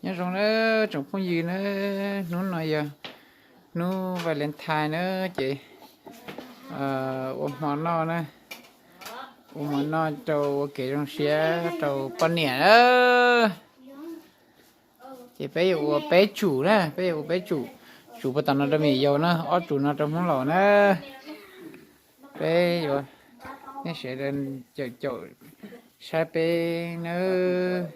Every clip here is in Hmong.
Nyob zoo na tsoom phooj ywg na, hnub no yog hnub Valentine na, ces ua hmo noj na, ua hmo noj rau ua kev zoo siab rau poj niam na. Ces peb yuav ua peb tsum na, peb yuav ua peb tsum, tsum puag tom no rau me nyuam yaus na, ob tsum no rau Hmoob laus na. Peb yuav, nej sawv daws caum caum saib peb nawb.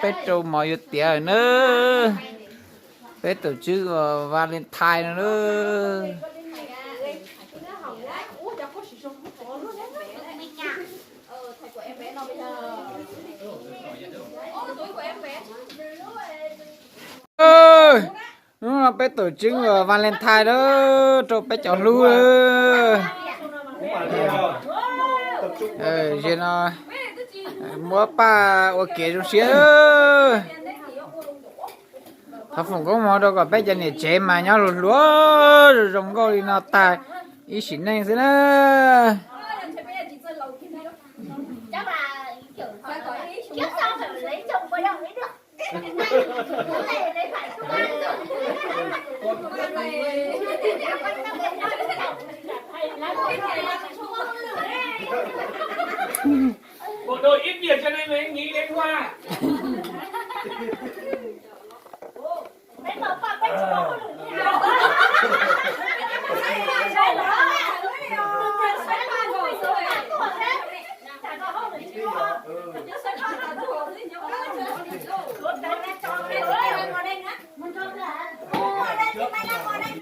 Peb rau mov yuav tiav lawm nawb. Peb tus tswv Valentine no nawb. Hnub no peb tus tswv Valentine nawb, rau peb cov hlub. Zaum no muab paj ua kev zoo siab. Thov foom koob hmoov rau kom peb cov niam tsev mas nyob hluas hluas zoo zoo nkauj li no tag ib sim neej xwb na.